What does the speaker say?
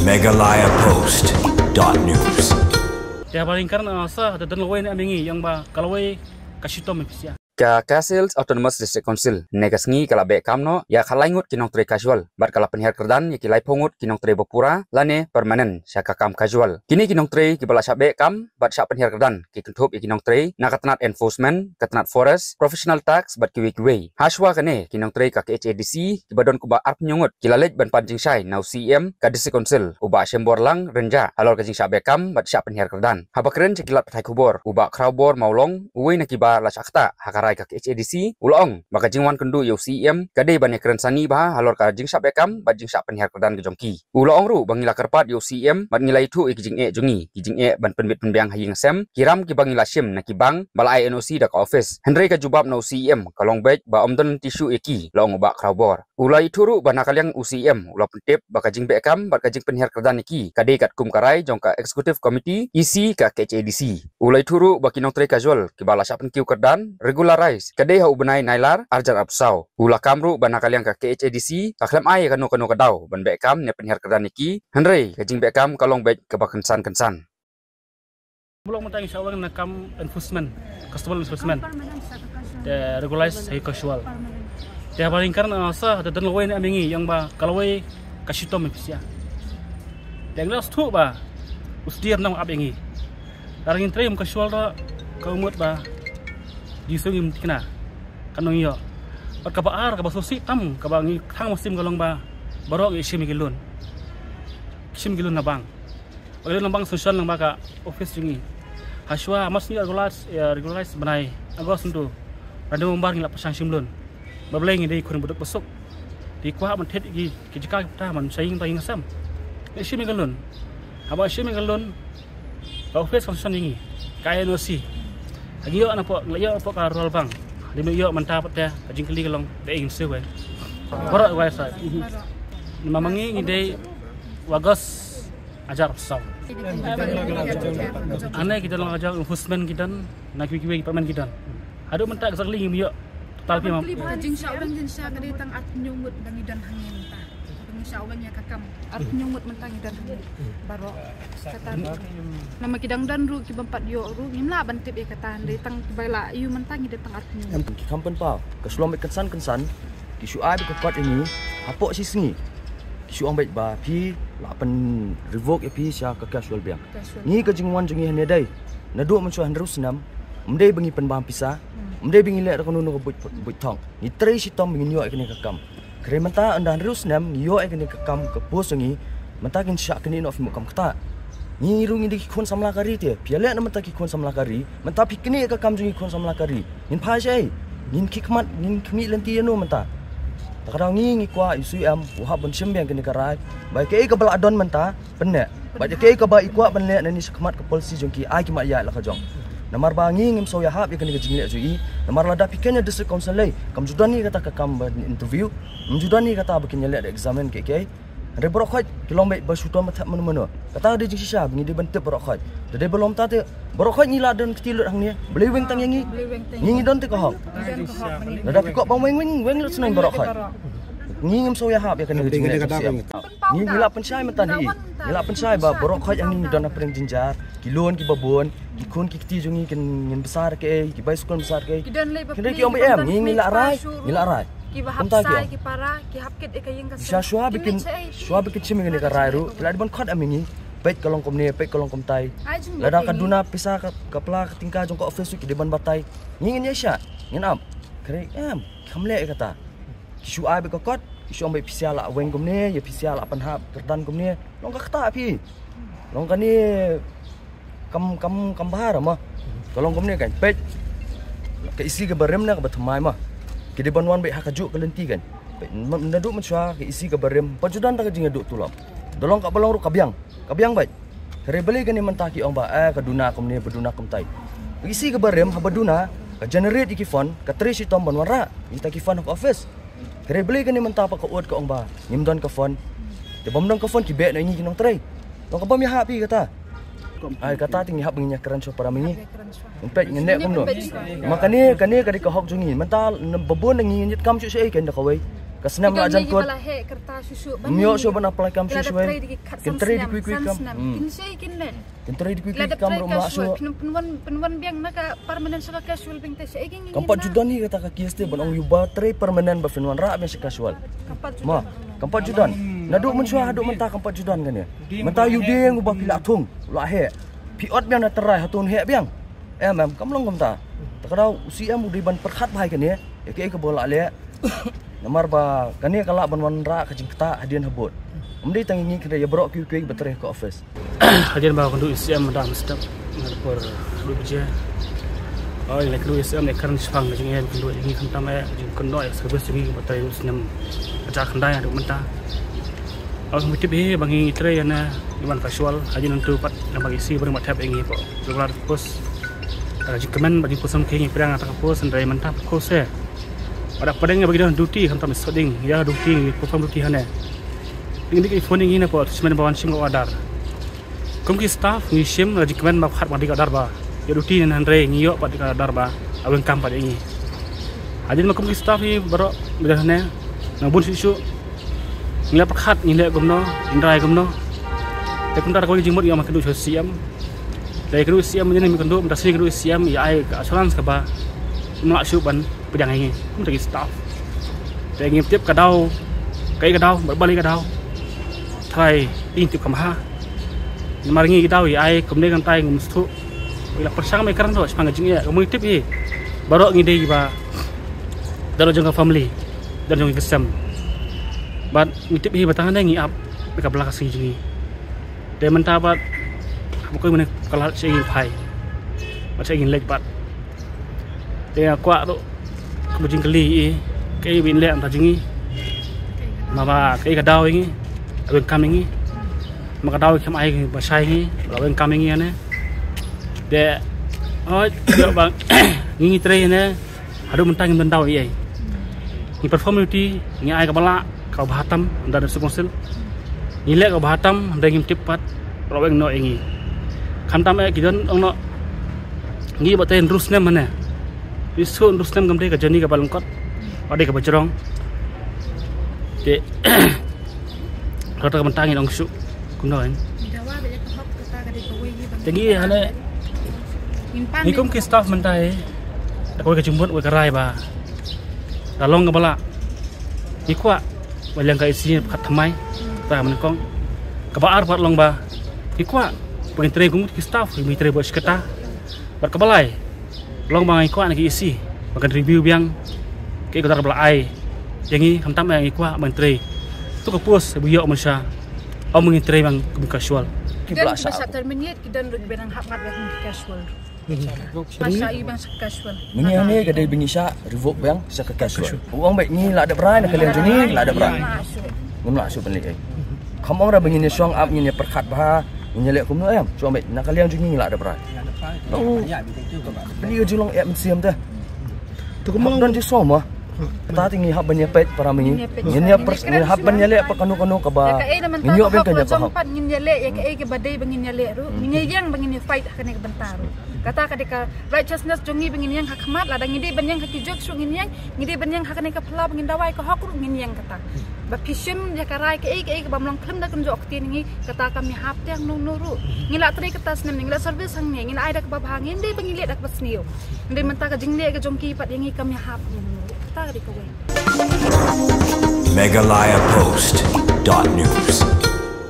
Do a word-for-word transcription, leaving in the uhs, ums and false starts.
Meghalaya Post dot news. Te haba ring kren, ah, sa, te don lawei ne em ïa ngi, ïa ba ka lawei ka shitom ïa phi sha. Ka Khasi Hills Autonomous District Council ne ka sngi ka la beh kam noh ïa ka lai ngut ki nongtrei casual, bad ka la pynhiar kyrdan ïa ki laiphew ngut ki nongtrei ba pura lane permanent sha ka kam casual. Kine ki nongtrei kiba la shah beh kam bad shah pynhiar kyrdan ki kynthup ïa ki nongtrei na ka tnat enforcement, ka tnat forest, professional tax bad kiwei kiwei. Hashwa kane ki nongtrei ka K H A D C kiba don kumba arphew ngut ki la leit ban pan jingshai na u C E M ka District Council, u Bah Shemborlang Rynjah, halor ka jingshah beh kam bad shah pynhiar kyrdan. Haba kren sha ki lad pathai khubor, u Bah Khrawbor Mawlong, uwei na kiba la shah ktah ha ka rai ka K H A D C, u la ong ba ka jingwan kynduh ïa u C E M ka dei ban ïakren sani bha halor ka jingshah beh kam bad jingshah pynhiar kyrdan ka jong ki. U la ong ruh ba ngi la kyrpad ïa u C E M bad ngi la ïathuh ïa ki jingeh jong ngi, ki jingeh ban pynbit pynbiang ha ïing ha sem, ki ram kiba ngi la shim na ki bank ba la ai N O C da ka office. Hynrei ka jubab na u C E M ka long beit ba ym don lynti shuh ïa ki, la ong u Bah Khrawbor. U la ïathuh ruh ba na ka liang u C E M u la pyntip ba ka jingbeh kam bad ka jingpynhiar kyrdan ïa ki ka dei katkum ka rai jong ka Executive Committee E C ka K H A D C. U la ïathuh ruh ba ki nongtrei casual kiba la shah pynkiew kyrdan regularize ka dei ha u bnai Nailar arhajar arphew saw. U la kam ruh ba na ka liang ka K H A D C ka khlem ai ïa kano kano ka daw ban beh kam ne pynhiar kyrdan ïa ki, hynrei ka jingbeh kam ka long beit kaba kynsan kynsan. Mlong mynta ngi shah weng na kam enforcement, customer enforcement. Te regularize ha casual. Te haba ring kren, ah, sa, te don lawei ne em ïa ngi, ïa ba ka lawei ka shitom ïa phi sha. Te ngi la sngewthuh ba u sdie nong ap ïa ngi. Lada ngin trei kum casual ruh, ka mut ba jingsngew ngim tikna. Ka nongïoh. Bad kaba ar, kaba sngewsih tam, kaba ngi thang mynsiem ka long ba baroh ngi shim ïa ki loan. Shim ïa ki loan na bank. Ba ki loan na bank sanction lyngba ka office jong ngi. Hashwa mas ngi regularize, eh, regularize bnai August ntu. Lada November ngi la pyrshang shim loan. Ba balei ngi dei khun baduk basuk. Te kwah ban thied ïa ki, ki jaka ki pyrta ban shah ïing, ta ïing sem. Ngi shim ïa ki loan. Haba shim ïa ki loan, ka office ka sanction ïa ngi, ka N O C. Ka ngi ïoh na pdeng, ngi la ïoh na pdeng ka Rural Bank. Dei ngi ïoh mynta pat te, ka jingkylli ka long dei ïing siew wei. Baroh wei sa. Namar ma ngi ngi dei August arhajar arphew saw. Ane ki don la ka jong enforcement ki don, na kiwei kiwei ki department ki don. Haduh mynta exactly ngim ïoh total phi ma. Ka jingshah weng jingshai ka dei tang arphew ngut ba ngi don hangne mynta. Ba ngi shah weng ïa ka kam. Arphew ngut mynta ngi don hangne. Baroh. Kata namar ki dang don ruh ki bym pat ïoh ruh ngim lah ban tip ïa kata, hynrei tang kiba la ïoh mynta ngi don tang arphew ngut. Ki kam pynpaw ka shlom bad kynsan kynsan ki shu ai bad ka kot ïa ngi hapoh shi sngi. Ki shu ong beit ba phi la pyn revoke ïa phi sha ka casual biang. Ngi ka jingwan jong ngi hangne dei naduh mynshuwa hynriew snem, ym dei ba ngi pynbam pisa, ym dei ba ngi leh da kano kano ka buit, buit thong. Ngi trei shitom ba ngin ïoh ïa kane ka kam. Hynrei mynta ynda hynriew snem ngi ïoh ïa kane ka kam, ka post jong ngi, mynta kin shah kane noh phi mut kam kata. Ngi ruh ngi dei ki khun samla ka ri te, phi ïaleh na mynta ki khun samla ka ri, mynta phi knieh ïa ka kam jong ngi khun samla ka ri. Ngin phai shaei? Ngin khie khmat, ngin khmih lynti ïano mynta? Ta ka daw ngi ngi kwah ïa u C E M u hap ban shim biang kane ka rai. Ba kaei kaba la don mynta, pynneh. Bad kaei kaba i kwah ban leh nangne shakhmat ka policy jong ki, ai ki ma ïaid la ka jong. Namar ba ngi ngim sngewhap ïa kane ka jingleh jong i. Namar lada phi khein ïa district council lei, kam ju don hi kata ka kam ban interview. Kam ju don hi kata ba kin ïaleh da examine kiei kiei. Hynrei baroh khoit ki long beit ba shu don ba thep mano mano. Kata ka dei jingshisha ba ngi dei ban tip baroh khoit. Te dei ba long ta te baroh khoit ngi la don kti lut hangne. Balei weng tang ïa ngi? Ngi ngi don te ka hok. Lada phi kwah ban weng, weng, weng lut shnong baroh khoit. Ngi ngim sngewhap ïa kane ka jingleh jong u C E M. Ngi ngi la pynshai mynta hi. Ngi la pynshai ba baroh khoit hangne ngi don hapdeng jynjar. Ki loan kiba bun, ki khun ki kti jong ngi kin ngin bsa da kaei, ki bai skul bsa da kaei. Ki don lei ba pli, ki ong ba em, ngi ngi la rai, ngi la rai. Kiba hap sai, ki para, ki hap kit ïa ka ïing ka sem. Shuwa ba kin, shuwa ba kin shim ïa kane ka rai ruh, ki la dei ban khot em ïa ngi. Peit ka long kumne, peit ka long kumtai. Lada ka duna pisa ka, ka pla ka tyngka jong ka office ruh ki dei ban batai. Ngi ngin ïa shah, ngin ap. Kare em, kham leh ïa kata. Ki shu ai beit ka kot, ki shu ong beit phi sha la weng kumne, ïa phi sha la pynhap kyrdan kumne. Long ka kata phi. Long kane kam, kam, kam bha ma. Ka long kumne kan. Peit. Ka E C kaba rim ne kaba thymmai ma. Ki dei ban wan beit ha kajuh ka lynti kan. Peit, naduh mynshuwa ka E C kaba rim. Pat ju don ta ka jingïaduh tulop. Da long kaba long ruh ka biang. Ka biang beit. Hynrei balei kane mynta ki ong ba, eh, ka duna kumne, ba duna kumtai. Ka E C kaba rim, haba duna, ka generate ïa ki fund, ka trei shitom ban wanrah ïa kita ki fund ha ka office. Hynrei balei kane mynta pat ka ud ka ong ba ngim don ka fund. Te bym don ka fund ki beh noh ïa ngi ki nongtrei. Long ka bym ïahap hi kata. Ai kata te ngi hap ba ngin ïakren shuwa para ma ngi. Ngin peit ngin leh kumno. Ma kane, kane ka dei ka hok jong ngi. Mynta ba bun na ngi ngin ïit kam shuh shuh ei kan da kawei. Ka snem la jan kot. Ym ïoh shuh ban apply kam shuh shuh. Kin trei da kiwei kiwei kam. Kin trei da kiwei kiwei kam ruh ym lah shuh. Pynwan pynwan biang na ka permanent sha ka casual biang te sha ïing. Kam pat ju don hi kata ka case te ban ong ïa uba trei permanent ba phin wanrah biang sha casual. Ma, kam pat ju don. Naduh mynshuwa haduh mynta kam pat ju don kane. Mynta ïa u dieng uba phi la thung, u la heh. Phi ot biang na trai, hato un heh biang? Em, em, kam long kumta. Ta ka daw u C M u dei ban pyrkhat bha ïa kane. Ïa kaei kaba u la leh. Namar ba kane ka lah ban wanrah ka jingktah hadien habud. Ym dei tang ïa ngi, ka dei ïa baroh kiwei kiwei ba trei ha ka office. Hadien ba kynduh u C M mynta mynstep, nga da por kynduh baje. Oi, leh kynduh u C M leh kren shaphang ka jingeh kynduh jong ngi, khamtam eh jingkynnoh ïa service jong ngi ba trei u snem ka jaka khyndai haduh mynta. Oi, ngi tip hi ba ngi trei ïa na ngi wan casual, hadien nangtu pat nang ba ngi si ba ring ba thep ïa ngi hapoh Jowai Post. Ka jingkmen ba jingpynshong ki ngi pdiang ïa ta ka post, hynrei mynta post eh. Ba da pdeng ba ngi don duty, khamtam ïa soding ïa duty, ngi perform duty hane. Ngi dei ki phone ïa ngi na pdeng shmen ba wan shim ka order. Kum ki staff ngi shim la jingkmen ba khat ba dei ka order ba ïa duty, hynrei ngi ïoh pat ka order ba a weng kam pat ïa ngi. Hadien ba kum ki staff ngi baroh ba don hane, nang bun shuh shuh ngi la pyrkhat ngi leh kumno, ngi rai kumno. Te kumta da kawei ka jingmut ngi ïa ma kynduh sha u C M. Te kynduh u C M, mynta kynduh, mynta sngi kynduh u C M ïa ai ka assurance kaba ym lah shuh ban pdiang ïa ngi kum ki staff. Te ngim tip ka daw, kaei ka daw, balei ka daw. Trai, ïa ngi tip kam ha. Namar ngi ka daw ïa ai kumne, kan tai ngim sngewthuh. Ngi la pyrshang, me kren ruh shaphang ka jingeh, ka mut ngi tip hi. Baroh ngi dei ba don jong ka family, don jong ka sem. Bad ngi tip hi ba tang hane ngi ap, ka bla ka sngi jong ngi. Te mynta pat haba koi mynne ka lad sha ïing phai, bad sha ïing leit pat. Te nga kwah ruh ka jingkylli ïa i, kaei ba in leh mynta jong ngi. Namar ba kaei ka daw ïa ngi, a weng kam ïa ngi. Namar ka daw kam ai ba shai ïa ngi, ba weng kam ïa ngi ane. Te oi, ïoh ba ngi ngi trei ane. Haduh mynta ngim don daw ei ei. Ngi perform duty, ngi ai kaba lah, kaba bha tam, under the circumstance. Ngi leh kaba bha tam, hynrei ngim tip pat ba la weng noh ïa ngi. Khamtam eh ki don ong noh, ngi ba tei hynriew snem mane. Ngi shu hynriew snem, kam dei ka journey kaba lyngkot, ba dei kaba jrong. Te Kata ka mynta ngin ong shuh kumno, kan? Te ngi hane, ngi kum ki staff mynta hi, da kawei ka jingmut, kawei ka rai ba da long kaba lah, ngi kwah ba liang ka A C kat thymmai, kata ka nyngkong. Kaba ar pat long ba ngi kwah ba ngin trei kum ki staff, ngin trei ba shi katta. Bad kaba lai, long ba ngi kwah na ki A C ba kan review biang kaei ka order ba la ai ïa ngi, khamtam eh ngi kwah ban trei. Tu ka post ba ïoh mynsha, ym ngin trei biang kum casual. Ki don ba shah terminate, ki don ruh kiba dang hap mat biang kum casual. Ba shah ïa biang sha casual. Mynne hangne ka dei ba ngi shah revoke biang sha ka casual. U ong ba ngi la dep rai, na ka liang jong ngi la dep rai. Ngim lah shuh ban leh ei. Kham ong ra ba ngin ïa shong ap, ngin ïa pyrkhat bha, ngin ïa leh kumno em. Shu ong ba na ka liang jong ngi la dep rai. Beli ka jinglong eh mynsiem te. Tu kumno don jingshong ma. Ta te ngi hap ban ïa peit para ma ngi. Ngin ïa pers-, ngin hap ban ïa leh pat kano kano kaba ngin ïoh biang ka ïa ka hok. Ngin ïa leh ïa kaei kaba dei ba ngin ïa leh ruh. Ngin ïa ïeng ba ngin ïa fight ha kane ka bynta ruh. Kata ka dei ka righteousness jong ngi, ba ngin ïeng ha khmat, lada ngi dei ban ïeng ha ki judge ruh ngin ïeng, ngi dei ban ïeng ha kane ka phylla ba ngin dawa ïa ka hok ruh ngin ïeng kata. Ba phi shim ïa ka rai kaei kaei kaba ym long khlem da kynjoh ktien ngi, kata kam ïahap te hangno hangno ruh. Ngi la trei kata snem, ngi la service hangne, ngi la ai da kaba bha, ngim dei ba ngi leh da kaba sniew. Hynrei mynta ka jingleh ka jong ki pat ïa ngi kam ïahap hangno hangno ruh. Kata ka dei kawei. Meghalaya Post dot news.